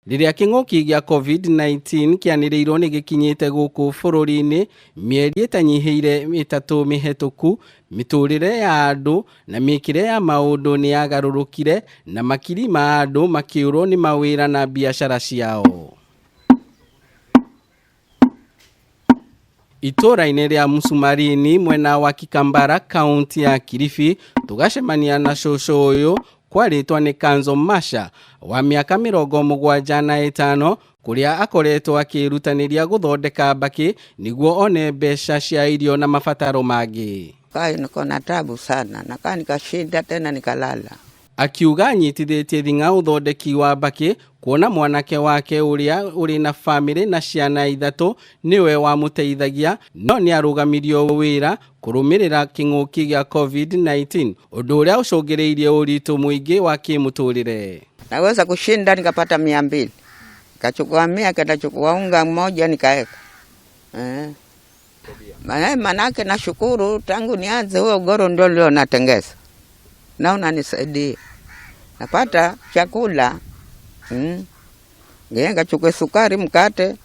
Rĩrĩa kĩng'ũki gĩa COVID-19 kĩanĩrĩirwo nĩ gĩkinyĩte gũkũ bũrũri-inĩ mĩeri ĩtanyihĩire 3 mĩhetũku, mĩtũrĩre ya andũ na mĩkĩre ya maũndũ nĩ yagarũrũkire na makiri ma andũ makĩũrwo nĩ mawĩra na biacara ciao. Itũũra-inĩ rĩa Msumarini mwena wa Kikambara kaunti ya Kilifi tũgacemania na cũcũ ũyũ kwarĩtwo nĩ Kanzo Masha wa mĩaka 75 kũrĩa akoretwo akĩĩrutanĩria gũthondeka mbakĩ nĩguo one mbeca cia irio na mabataro mangĩ. Kaa niko na tabu sana, nakaa nikashinda tena nikalala. Akiuga anyitithĩtie thing'a ũthondeki wa mbakĩ kuona mwanake wake ũrĩa ũrĩ na famĩlĩ na ciana 3 nĩwe wamũteithagia no nĩarũgamirio wĩra kũrũmĩrĩra kĩng'ũki gĩa COVID-19 ũndũ ũrĩa ũcũngĩrĩirie ũritũ mũingĩ wa kĩmũtũrĩre. Naweza kushinda nikapata 200. Nikachukua 100 nikachukua unga mmoja nikaeka. Manake nashukuru tangu nianze huo ugoro ndio leo natengeza. Na unanisaidia. Napata chakula. Ngenga chukue sukari mkate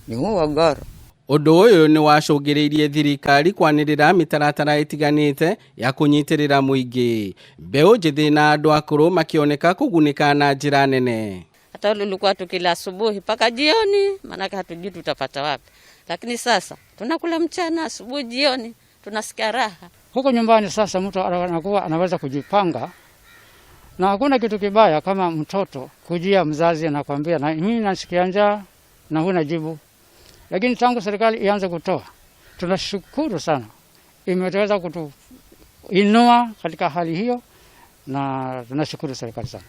ni huo ugoro. Ũndũ ũyũ nĩ wacũngĩrĩirie thirikari kwanĩrĩra mĩtaratara ĩtiganĩte ya kũnyitĩrĩra mũingĩ. Mbeũ njĩthĩ na andũ akũrũ makĩoneka kũgunĩka na njĩra nene. Hata tulikuwa tukila asubuhi mpaka jioni, maanake hatujui tutapata wapi. Lakini sasa tunakula mchana, asubuhi, jioni, tunasikia raha. Huko nyumbani sasa mtu anakuwa anaweza kujipanga, na hakuna kitu kibaya kama mtoto kujia mzazi anakuambia na mimi nasikia njaa na huna jibu. Lakini tangu serikali ianze kutoa, tunashukuru sana, imeweza kutuinua katika hali hiyo na tunashukuru serikali sana.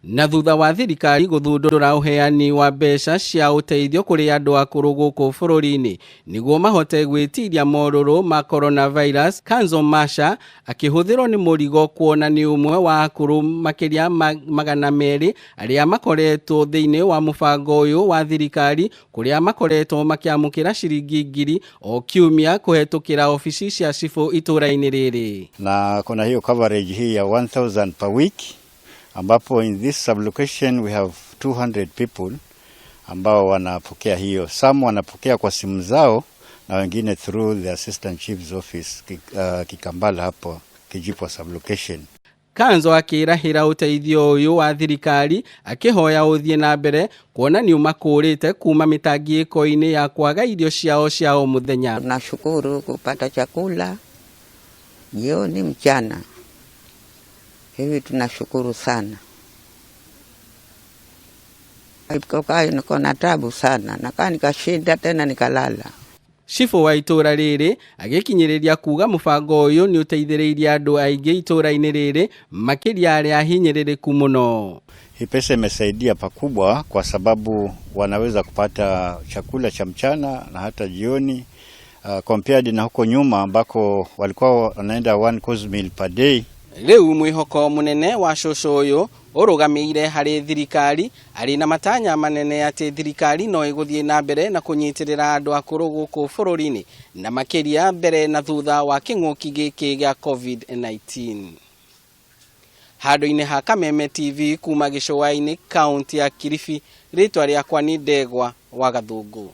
Na thutha wa thirikari gũthundũra ũheani wa mbeca cia ũteithio kũrĩ andũ akũrũ gũkũ bũrũri-inĩ nĩguo mahote gwĩtiria morũrũ ma coronavirus, Kanzo Masha akĩhũthĩrwo nĩ mũrigo kuona nĩ ũmwe wa akũrũ makĩria ma 200 arĩa makoretwo thĩinĩ wa mũbango ũyũ wa thirikari kũrĩa makoretwo makĩamũkĩra ciringi ngiri o kiumia kũhetũkĩra obici cia cibũ itũũra-inĩ rĩrĩ. Na kuna hiyo coverage hii ya 1000 per week, ambapo in this sublocation we have 200 people ambao wanapokea hiyo. Some wanapokea kwa simu zao na wengine through the assistant chief's office Kikambala hapo Kijipwa sublocation. Kanzo akĩrahĩra ũteithio ũyũ wa thirikari akĩhoya ũthiĩ na mbere kuona nĩ ũmakũrĩte kuma mĩtangĩko-inĩ ya kwaga irio ciao cia o mũthenya. Tunashukuru kupata chakula jioni mchana. Hivi tunashukuru sana. Niko niko na tabu sana, nakaa nikashinda tena nikalala. Cibũ wa itũũra rĩrĩ agĩkinyĩrĩria kuga mũbango ũyũ nĩ ũteithĩrĩirie andũ aingĩ itũũra-inĩ rĩrĩ makĩria arĩa ahinyĩrĩrĩku mũno. Hii pesa imesaidia pakubwa kwa sababu wanaweza kupata chakula cha mchana na hata jioni, compared na huko nyuma ambako walikuwa wanaenda one course meal per day. Rĩu mwĩhoko mũnene wa cũcũ ũyũ ũrũgamĩire harĩ thirikari arĩ na matanya manene atĩ thirikari no ĩgũthiĩ na mbere na kũnyitĩrĩra andũ akũrũ gũkũ bũrũri-inĩ na makĩria mbere na thutha wa kĩng'ũki gĩkĩ gĩa COVID-19. Handũ-inĩ ha Kameme TV kuma gĩcũa-inĩ kaunti ya Kilifi, rĩtwa rĩakwa nĩ Ndegwa wa Gathũngũ.